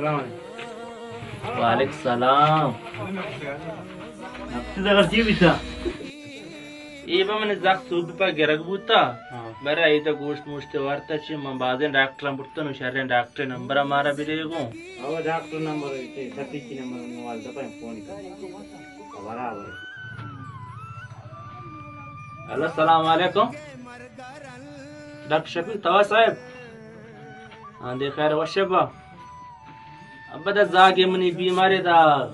وعلیکم السلام۔ ڈاکٹر صاحب، چی بیتا؟ اے با من زخ سوب پہ گرگ بوتا۔ ہاں۔ برا ایدا گوشت موشت وارتا چی، من بازیں ڈاکٹراں برتن و شریں ڈاکٹر نمبر مارا بدے گوں۔ او ڈاکٹر نمبر، تے ستی کی نمبر موبائل دپا فون کر۔ برابر۔ ہیلو، السلام علیکم۔ ڈاکٹر شفیق توا صاحب۔ ہاں، دے خیر وش با۔ ابدا زاگے منی بیمارے دا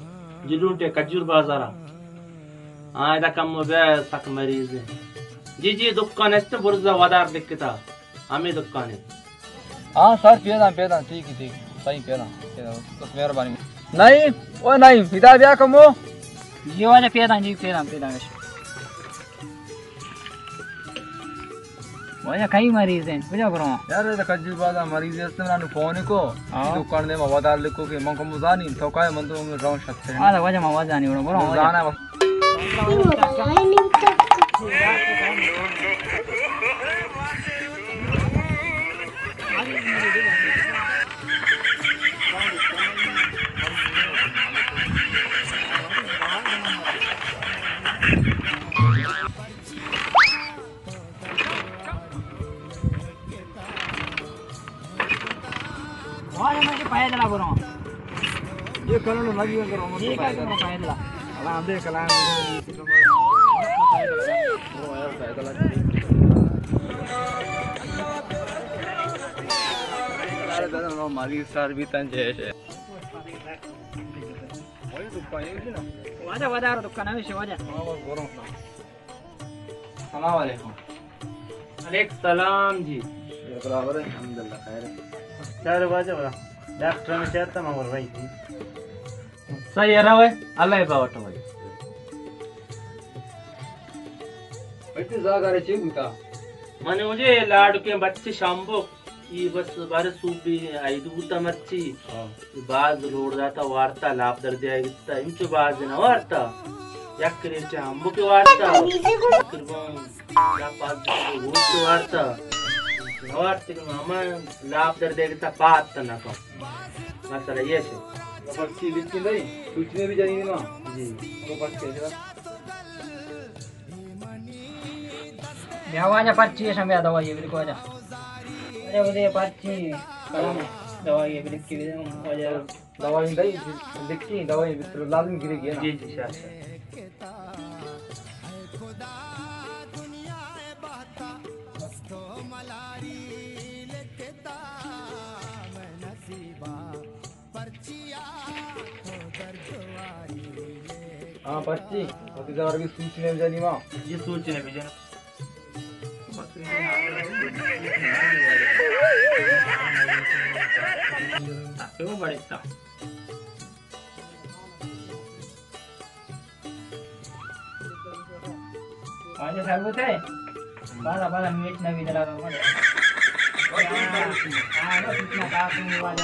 جلونٹے کجور بازارا۔ ہاں، ادا کم بے سک مریض ہے۔ جی، جی، دکان است برزا ودار لکھتا۔ ہمیں دکان ہے۔ ہاں سر، پیداں، پیداں، ٹھیک ہے، ٹھیک ہے، صحیح پیداں، پیداں، بس مہربانی۔ نہیں، او نہیں، ادا بیا کمو۔ جی واجہ پیداں، جی پیداں، پیداں۔ واجہ کئی مریض ہیں، کجا برو؟ یار، اے تو کجو بازا مریض است، نہ فون کو۔ ہاں۔ دکان دے ما ودار لکھو کہ من کو مزانی، تو کائے من تو رون شخص ہے۔ ہاں، واجہ ما وزانی، برو، برو، واجہ۔ زانا بس۔ واجہ من کہ پیدل برو۔ یہ کلو لگی اگر ہم یہ پیدل۔ پیدل۔ اللہ ہم دے کلام۔ مالی سر بھی تن جیش ہے۔ واجہ ودار دکان ہمیشہ واجہ۔ السلام علیکم۔ وعلیکم السلام جی۔ برابر ہے، الحمدللہ خیر ہے۔ چار واجہ برا۔ ڈاکٹر میں چاہتا میں اور بھائی جی۔ صحیح ہے روے، اللہ ہی باوٹ بھائی۔ بیٹے زاگارے چی بوتا؟ من مجھے لاڈ کے بچے شامبو۔ ای بس بارے سوبی عید بوتا مرچی۔ ہاں۔ باز لوڑ داتا وارتا، لاپ دردیا گتا، انچو باز نہ وارتا۔ یک کریٹ ہمبو کے وارتا۔ تقریباً چار پانچ روچ کے وارتا۔ نہ وارتا کہ ماما لاپ دردیا گتا، پات نہ کم۔ مسئلہ یہ ہے۔ پرچی لکھی نہیں، سوچنے بھی جانی نا۔ جی۔ تو پرچی ہے۔ بیا واجہ پرچی ہے، بیا دوائی بلکھ واجہ۔ واجہ وہ دے پرچی، قلم، دوائی بلکھ کے دے واجہ۔ دوائی دئی، لکھی دوائی بلکھ لازم گرے گی نا۔ جی، جی، شاہ، شاہ۔ ہاں، پرچی، وتی زار بھی سوچنے بجنی ماں۔ یہ سوچنے بجن۔ وہ بڑے تا۔ واجہ سر بوتے؟ بالا، بالا، میٹ نہ بھی دلا دو۔ ہاں، بس اتنا کافی نہیں واجہ۔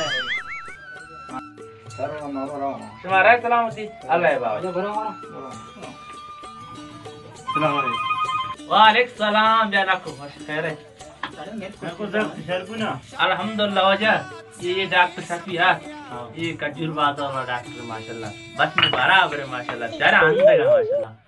شمارا سلامتی۔ اللہ بابا۔ واجہ برا ہمارا۔ السلام علیکم۔ وعلیکم السلام، بیا نکو، خیر ہے۔ نکو زخت شر بنا۔ الحمدللہ واجہ، یہ، یہ ڈاکٹر شفیع ہے۔ ہاں۔ یہ کجور بازار والا ڈاکٹر ماشاءاللہ۔ بس میں برابر ہے ماشاءاللہ، چرا اندگا ماشاءاللہ۔